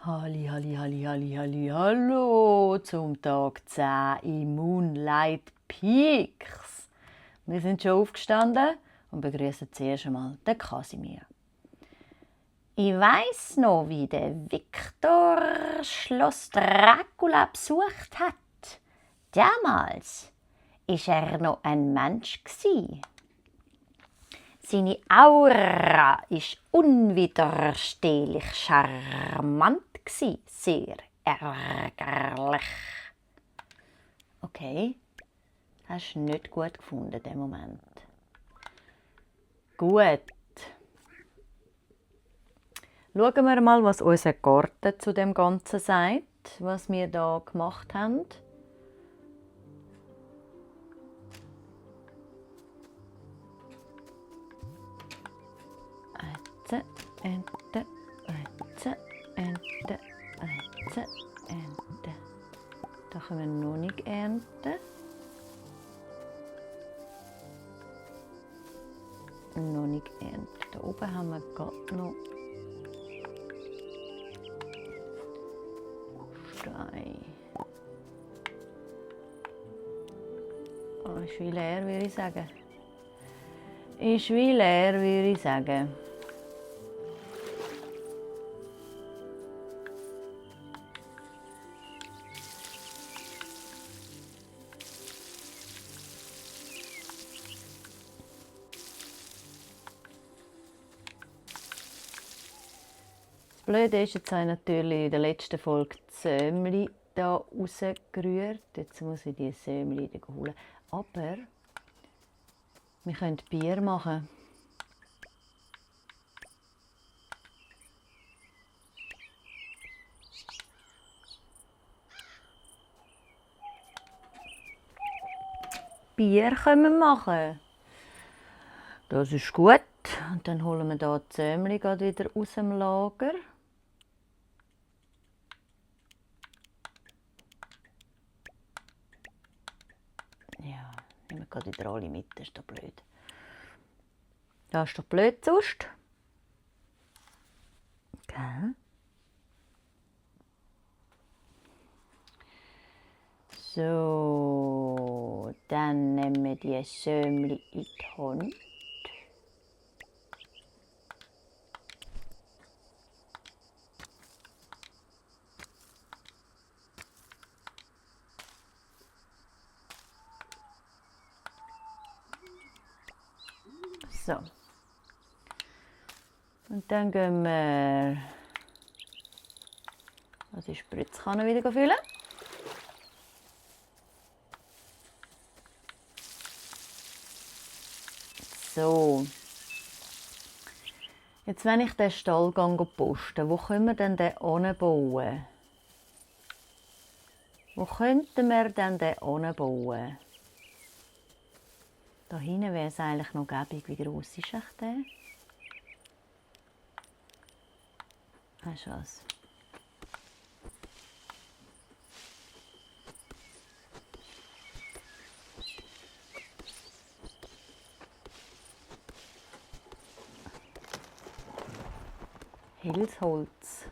Halli, halli, halli, halli, halli, hallo zum Tag 10 im Moonlight Peaks. Wir sind schon aufgestanden und begrüßen zuerst einmal den Kasimir. Ich weiss noch, wie der Viktor Schloss Dracula besucht hat. Damals war er noch ein Mensch. Seine Aura war unwiderstehlich charmant, sehr ärgerlich. Okay, hast du nicht gut gefunden, den Moment. Gut. Schauen wir mal, was unser Garten zu dem Ganzen sagt, was wir hier gemacht haben. Ente, Ente, Ente, Ente, Ente. Da können wir noch nicht ernten. Noch nicht ernten. Da oben haben wir gerade noch Stein. Oh, ist wie leer, würde ich sagen. Ist wie leer, würde ich sagen. Das Blöde ist, jetzt habe ich natürlich in der letzten Folge die Sämli hier rausgerührt. Jetzt muss ich die Sämli holen. Aber wir können Bier machen. Bier können wir machen. Das ist gut. Und dann holen wir hier die Sämli wieder aus dem Lager. Ja, nehmen wir gerade wieder alle mit, das ist doch blöd. Das ist doch blöd sonst. Okay. So, dann nehmen wir die Sämli in die Hand. So. Und dann gehen wir die Spritzkanne wieder füllen. So. Jetzt, wenn ich den Stall posten, wo können wir denn den bauen? Wo könnten wir denn den bauen? Da hinten wäre es eigentlich noch gäbig. Wie gross ist der? Weißt du was? Hilfsholz.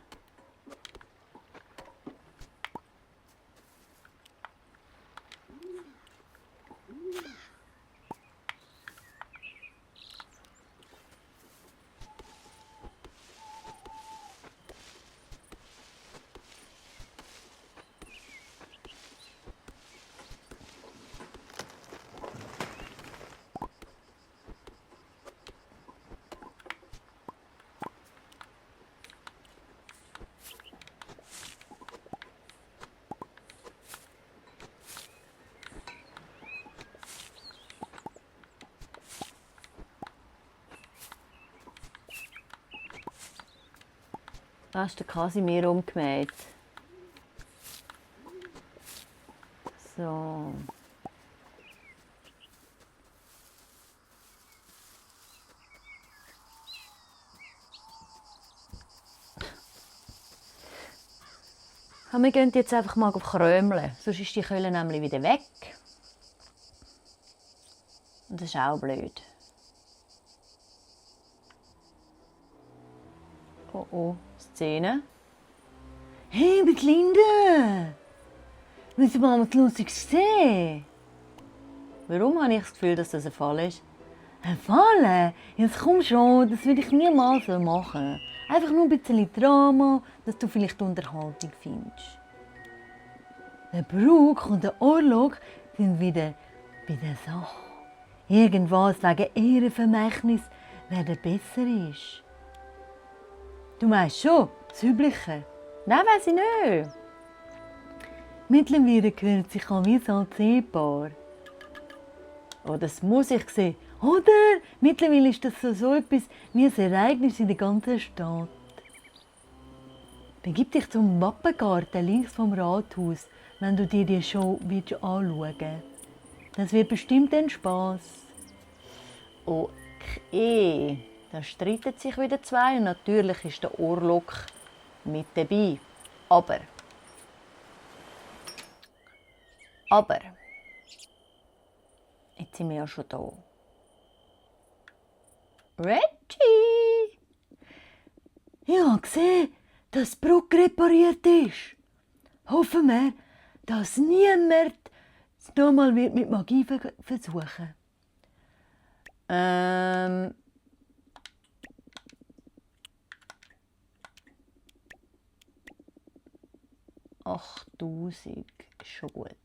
Da ist der Kasimir umgemäht. So. Und wir gehen jetzt einfach mal krömeln, sonst ist die Kölle nämlich wieder weg. Und das ist auch blöd. Oh oh, Szene. Hey, Betlinde! Willst du mal was Lustiges sehen? Warum habe ich das Gefühl, dass das ein Fall ist? Ein Fall? Jetzt komm schon, das würde ich niemals machen. Einfach nur ein bisschen Drama, dass du vielleicht Unterhaltung findest. Der Brooke und der Orlok sind wieder bei der Sache. Irgendwas wegen ihrem Vermächtnis, wer der besser ist. Du meinst schon, das Übliche? Nein, weiss ich nicht. Mittlerweile gehört sich an wie so ein Ehepaar. Oh, das muss ich sehen. Oder? Mittlerweile ist das so etwas wie ein Ereignis in der ganzen Stadt. Begib dich zum Wappengarten links vom Rathaus, wenn du dir die Show anschauen willst. Das wird bestimmt ein Spass. Okay, da streiten sich wieder zwei und natürlich ist der Orlok mit dabei. Aber, jetzt sind wir ja schon da. Reggie! Ich habe gesehen, dass die Brücke repariert ist. Hoffen wir, dass niemand es nochmal mit Magie versuchen. 8000 ist schon gut.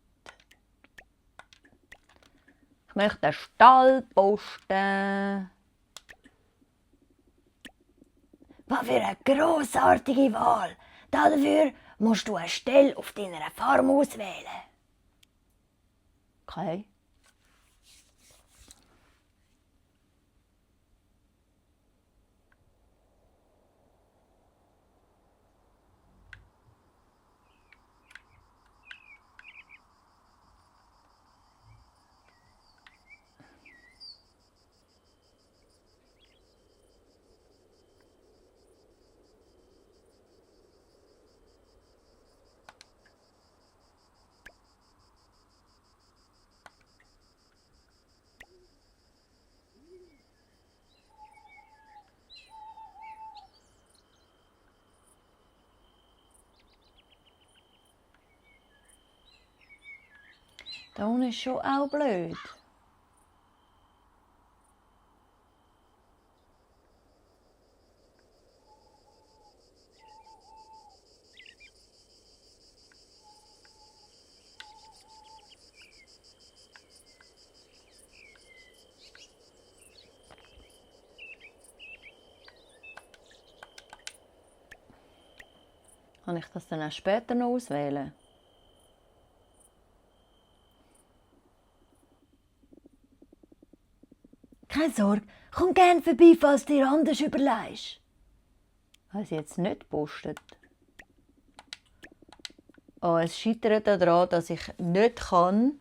Ich möchte einen Stallposten. Was für eine grossartige Wahl! Dafür musst du eine Stelle auf deiner Farm auswählen. Okay. Da unten ist schon auch blöd. Kann ich das dann auch später noch auswählen? Keine Sorge, komm gerne vorbei, falls du dir anders überlegst. Habe sie jetzt nicht gepostet? Oh, es scheitert daran, dass ich nicht kann.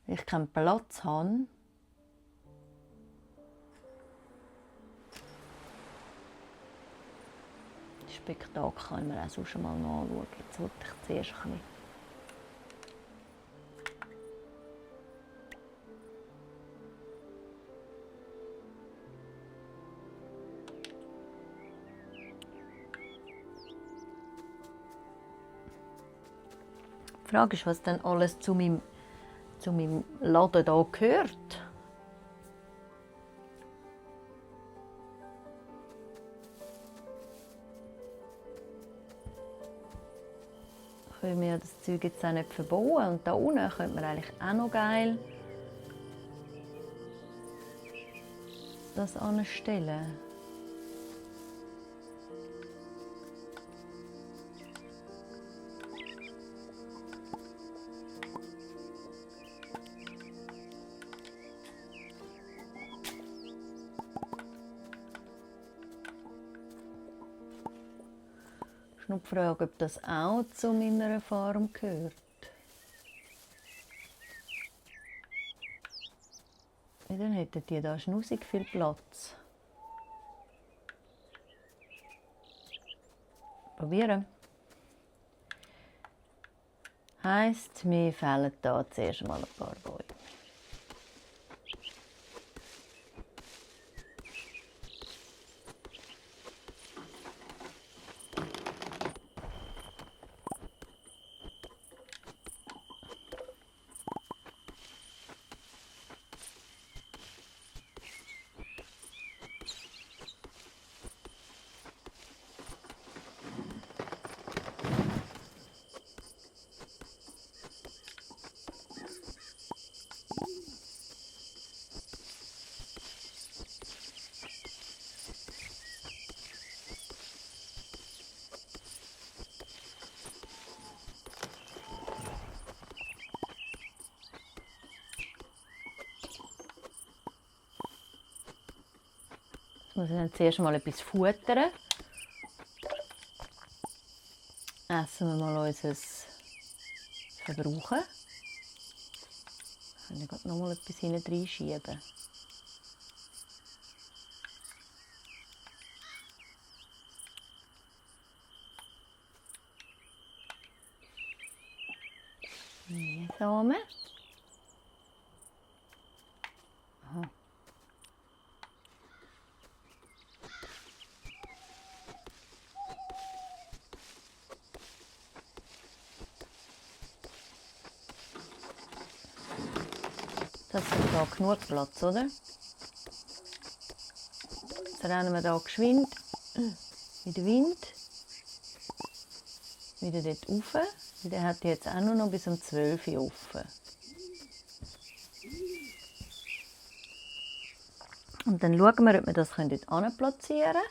Ich keinen Platz habe. Das Spektakel können wir auch sonst mal noch anschauen. Jetzt wollte ich zuerst ein bisschen. Die Frage ist, was denn alles zu meinem Laden hier gehört. Können wir das Zeug jetzt auch nicht verbauen. Und da unten könnte man eigentlich auch noch geil das anstellen. Ich muss noch fragen, ob das auch zu meiner Farm gehört. Dann hätten die da schnussig viel Platz. Probieren. Heisst, wir fällen hier zuerst mal ein paar Bäume. muss ich dann zuerst mal etwas futtern. Essen wir mal unser Verbrauchen. Ich kann noch mal etwas hinein reinschieben. Samen. Aha. Das ist da genug Platz, oder? Jetzt rennen wir hier geschwind in den Wind. Wieder dort rauf. Der hat jetzt auch nur noch bis um 12 Uhr offen. Und dann schauen wir, ob wir das dort platzieren können.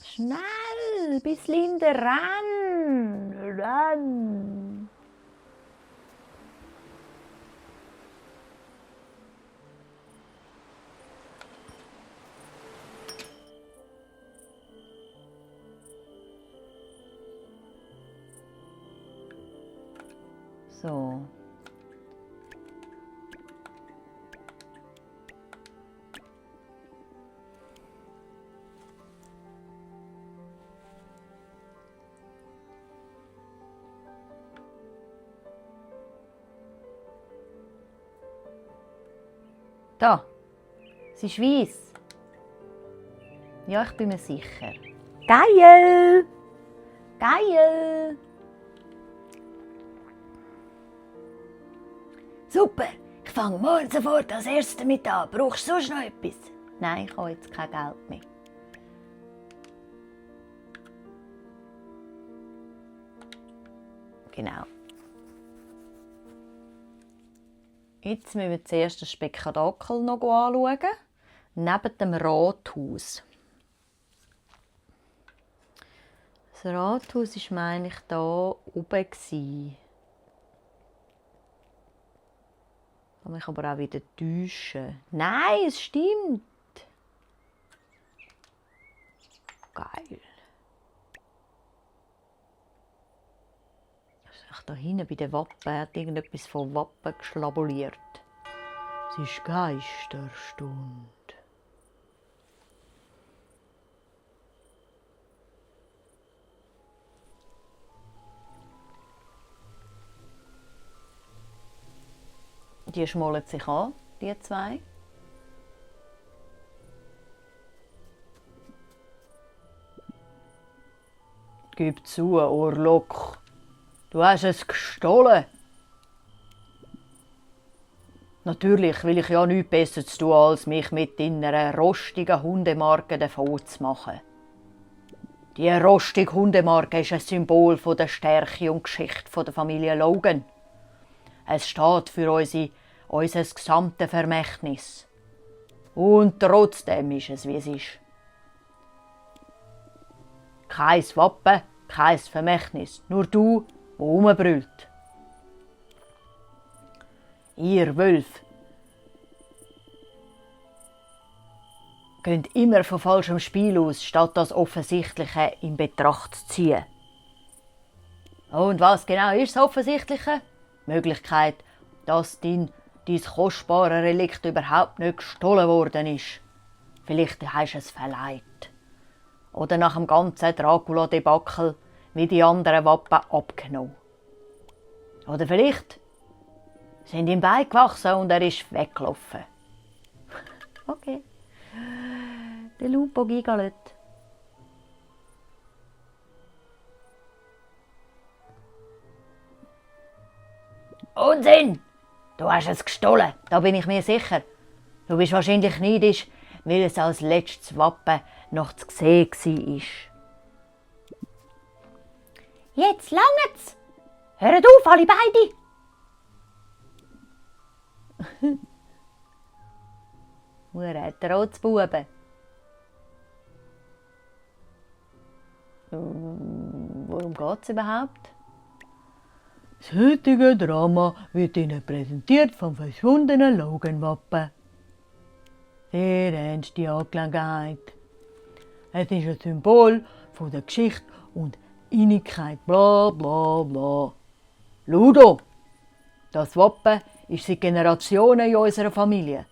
Schnell, bis Linde, ran! Ran! So. Da. Sie ist weiss. Ja, ich bin mir sicher. Geil! Geil! Super! Ich fange morgen sofort als erstes damit an. Brauchst du sonst noch etwas? Nein, ich habe jetzt kein Geld mehr. Genau. Jetzt müssen wir zuerst das Spektakel noch anschauen. Neben dem Rathaus. Das Rathaus war, meine ich, hier oben. Ich kann mich aber auch wieder täuschen. Nein, es stimmt. Geil. Da hinten bei den Wappen hat irgendetwas von Wappen geschlabuliert. Es ist Geisterstunde. Die schmollen sich an, die zwei. Gib zu, Orlok. Du hast es gestohlen. Natürlich will ich ja nichts besser zu tun, als mich mit deiner rostigen Hundemarke davon zu machen. Die rostige Hundemarke ist ein Symbol der Stärke und Geschichte der Familie Logan. Es steht für unser gesamtes Vermächtnis. Und trotzdem ist es, wie es ist. Kein Wappen, kein Vermächtnis, nur du, der rumbrüllt. Ihr Wölfe geht immer von falschem Spiel aus, statt das Offensichtliche in Betracht zu ziehen. Und was genau ist das Offensichtliche? Die Möglichkeit, dass dein kostbare Relikt überhaupt nicht gestohlen worden ist. Vielleicht hast du es verleiht. Oder nach dem ganzen Dracula-Debakel wie die anderen Wappen abgenommen. Oder vielleicht sind ihm Beine gewachsen und er ist weggelaufen. Okay. Der Lupo giggelt. Unsinn! Du hast es gestohlen, da bin ich mir sicher. Du bist wahrscheinlich neidisch, weil es als letztes Wappen noch zu sehen war. Jetzt langt's! Hört auf, alle beide! Hure hat der Rotzbuben. Worum geht es überhaupt? Das heutige Drama wird Ihnen präsentiert vom verschwundenen Logenwappen. Sehr ernste Angelegenheit. Es ist ein Symbol von der Geschichte und Einigkeit. Bla bla bla. Ludo, das Wappen ist seit Generationen in unserer Familie.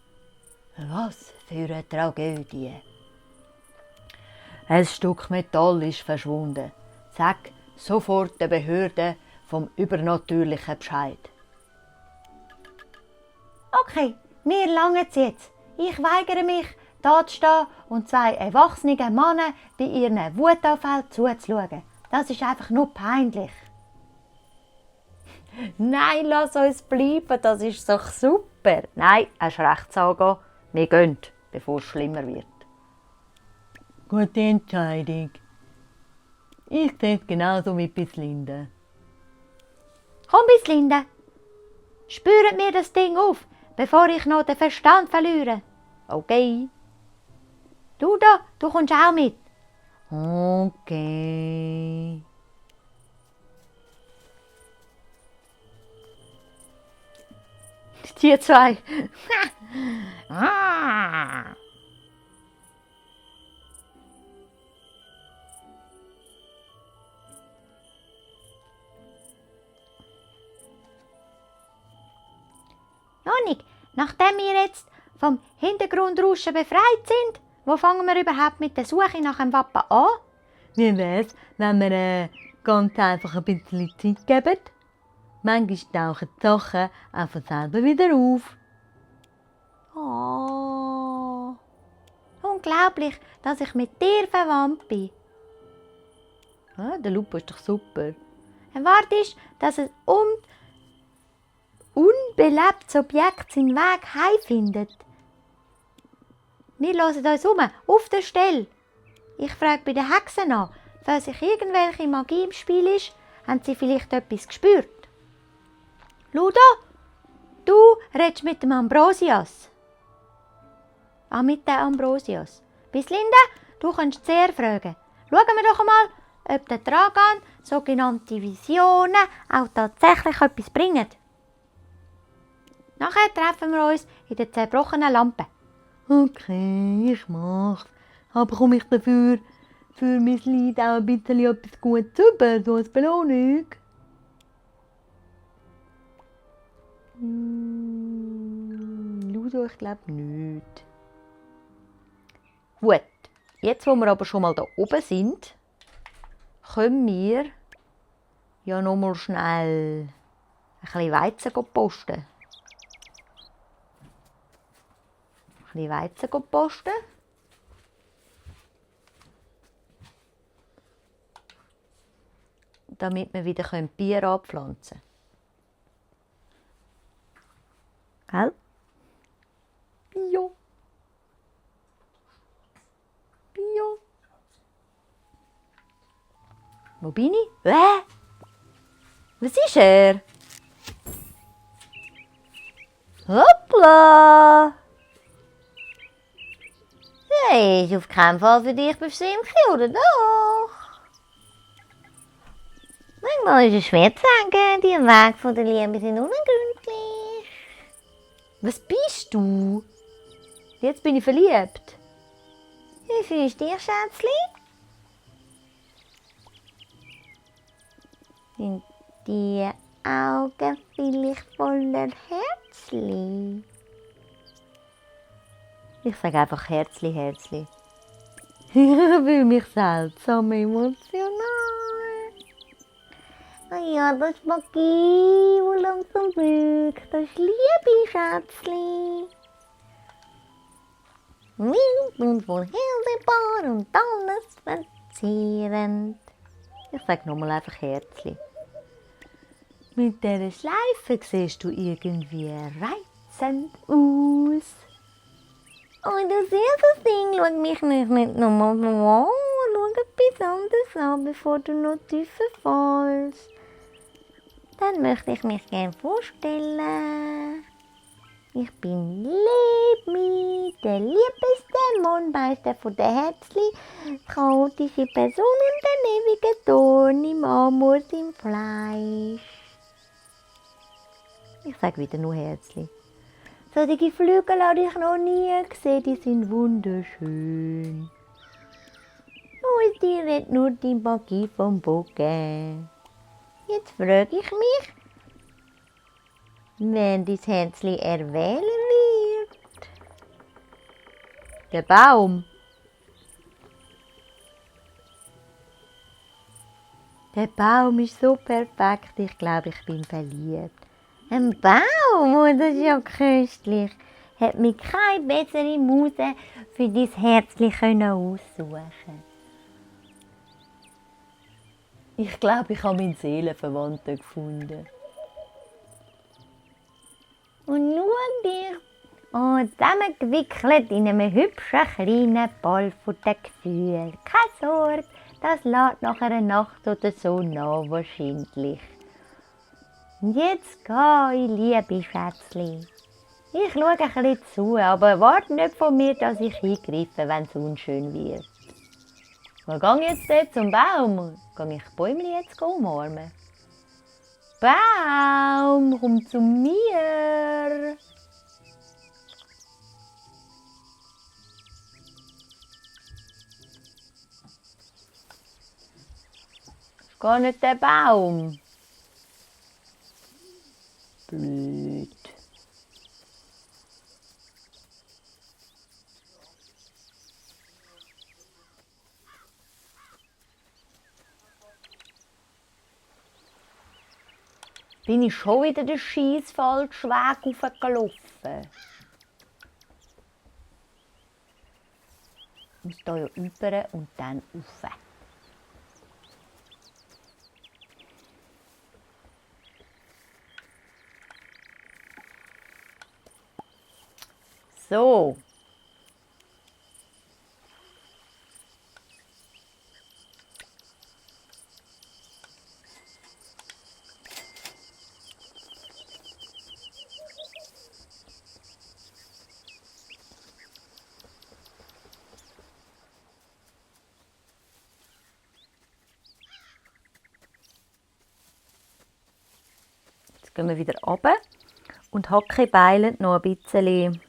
Was für eine Tragödie. Ein Stück Metall ist verschwunden. Sag sofort der Behörde vom Übernatürlichen Bescheid. Okay, mir lange jetzt. Ich weigere mich, da zu stehen und zwei erwachsenen Männer bei ihren Wutanfällen zuzuschauen. Das ist einfach nur peinlich. Nein, lass uns bleiben, das ist doch super. Nein, hast recht, Saga. Wir gehen, bevor es schlimmer wird. Gute Entscheidung. Ich sehe es genauso wie Bislinde. Komm, Bislinde. Spürt mir das Ding auf, bevor ich noch den Verstand verliere. Okay. Du da, du kommst auch mit. Okay. Die zwei. Janik, nachdem wir jetzt vom Hintergrundrauschen befreit sind, wo fangen wir überhaupt mit der Suche nach dem Wappen an? Wie wär's, wenn wir ganz einfach ein bisschen Zeit geben? Manchmal tauchen die Sachen einfach selber wieder auf. Oh, unglaublich, dass ich mit dir verwandt bin. Ah, der Lupo ist doch super. Erwartest, dass ein unbelebtes Objekt seinen Weg heimfindet? Wir hören uns um, auf der Stelle. Ich frage bei den Hexen an, falls sich irgendwelche Magie im Spiel ist, haben sie vielleicht etwas gespürt. Ludo, du redest mit dem Ambrosius. Mit dem Ambrosius. Bislinde, du kannst sehr fragen. Schauen wir doch einmal, ob der Dragan sogenannte Visionen auch tatsächlich etwas bringen. Nachher treffen wir uns in der zerbrochenen Lampe. Okay, ich mach's. Aber komme ich dafür für mein Lied auch ein bisschen etwas Gutes über, so als Belohnung? Ludo, ich glaube nicht. Gut, jetzt wo wir aber schon mal da oben sind, können wir ja noch mal schnell ein bisschen Weizen posten. Ein bisschen Weizen posten. Damit wir wieder Bier anpflanzen können. Gell? Bio. Bio. Wo bin ich? Was ist er? Hoppla! Hey, ist auf keinen Fall für dich bestimmt, oder doch? Manchmal ist es schwer zu sagen, die Wege von der Liebe sind ungründlich. Was bist du? Jetzt bin ich verliebt. Wie fühlst du dich, Schätzli? Sind die Augen vielleicht voller Herzli? Ich sage einfach Herzli, Herzli. Ich fühle mich seltsam emotional. Ja, das ist Magie, die langsam wirkt. Das ist Liebe, Schätzli. Wild und vorhersehbar und alles verzehrend. Ich sage nochmal einfach Herzli. Mit dieser Schleife siehst du irgendwie reizend aus. Oh, du siehst das Ding. Schau mich nicht nochmal an. Schau etwas anderes an, bevor du noch tiefer fällst. Dann möchte ich mich gerne vorstellen. Ich bin Lebmi, der Liebesdämonmeister von der Herzli, chaotische Person und der ewige Dorn im Amor im Fleisch. Ich sage wieder nur Herzli. Solche Flügel habe ich noch nie gesehen, die sind wunderschön. Und die redet nur die Magie vom Bogen. Jetzt frage ich mich, wen dein Herzli erwählen wird. Der Baum. Der Baum ist so perfekt, ich glaube, ich bin verliebt. Ein Baum, oh, das ist ja köstlich. Hat mir keine bessere Muse für dein Herzli aussuchen. Ich glaube, ich habe meinen Seelenverwandten gefunden. Und schau dich, zusammengewickelt in einem hübschen kleinen Ball von den Gefühlen. Keine Sorge, das lässt nach einer Nacht oder so nach wahrscheinlich. Und jetzt geh, liebe Schätzli. Ich schaue ein bisschen zu, aber warte nicht von mir, dass ich eingreife, wenn es unschön wird. Wo gehe ich jetzt dort zum Baum? Gehe ich Bäumli jetzt umarmen? Baum, komm zu mir! Ist gar nicht der Baum. Blöd. Bin ich schon wieder den scheiß falschen Weg hochgelaufen? Ich muss hier ja über und dann rauf. So. Jetzt gehen wir wieder runter und hackebeilend noch ein bisschen.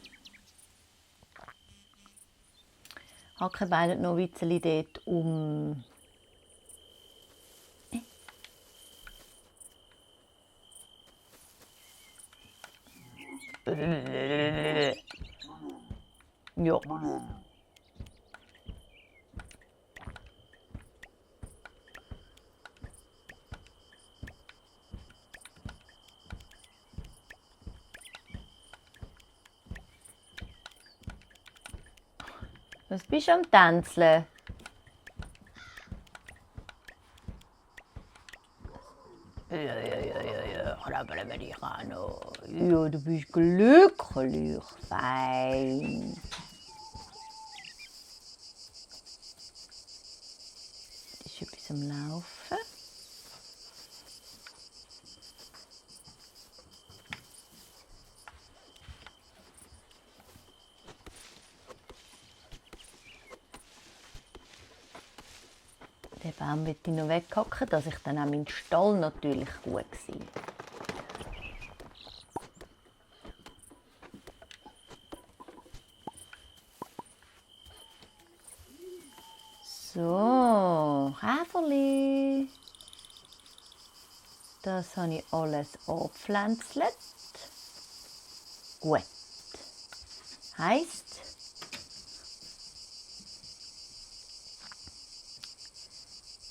Hackebeilend noch ein bisschen dort um. Ja. Was bist du am Tänzeln? Ja, krabbeln wir dich auch noch. Ja, du bist glücklich, fein. Das ist etwas am Laufen. Den Baum will ich noch weghacken, dass ich dann auch meinen Stall natürlich gut sehe. So, Käferli. Das habe ich alles angepflanzt. Gut. Heisst,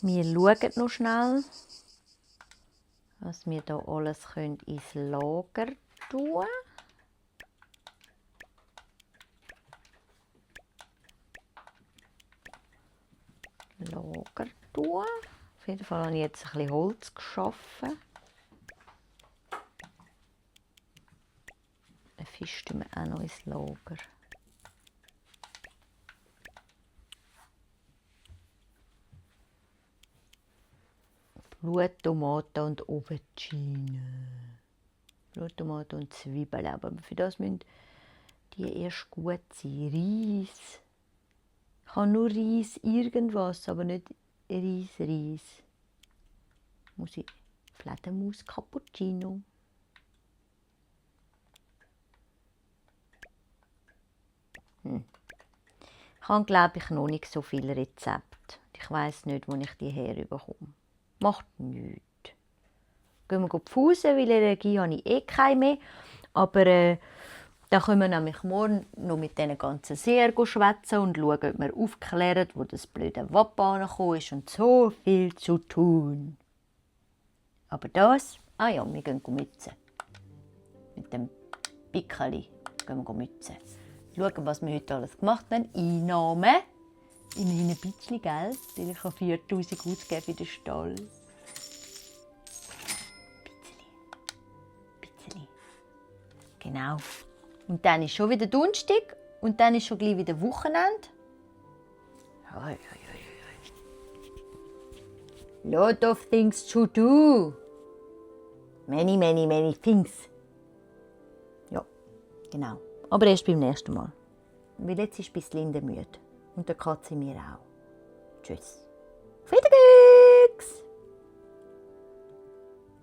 wir schauen noch schnell, was wir hier alles ins Lager tun können. Lager tun. Auf jeden Fall habe ich jetzt ein bisschen Holz geschaffen. Einen Fisch tun wir auch noch ins Lager. Blut, Tomaten und Aubergine. Blut, Tomaten und Zwiebeln. Aber für das müssen die erst gut sein. Reis. Ich habe nur Reis irgendwas, aber nicht Reis. Muss ich Fledermaus Cappuccino. Ich habe, glaube ich, noch nicht so viele Rezepte. Ich weiss nicht, wo ich die herbekomme. Macht nichts. Gehen wir pfusen, weil Allergie habe ich eh keine mehr. Aber dann können wir nämlich morgen noch mit diesen ganzen Seher schwätzen und schauen, ob wir aufklären, wo das blöde Wappen angekommen ist und so viel zu tun. Aber das, wir gehen mützen. Mit dem Pickeli gehen wir mützen. Schauen, was wir heute alles gemacht haben. Einnahmen. Immerhin ein bisschen Geld, weil ich 4000 ausgeben für den Stall. Bisschen. Genau. Und dann ist schon wieder Donnerstag und dann ist schon gleich wieder Wochenende. Lot of things to do. Many things. Ja, genau. Aber erst beim nächsten Mal. Weil jetzt ist bis Linde müde. Und der Katze mir auch. Tschüss. Auf Wiedersehen.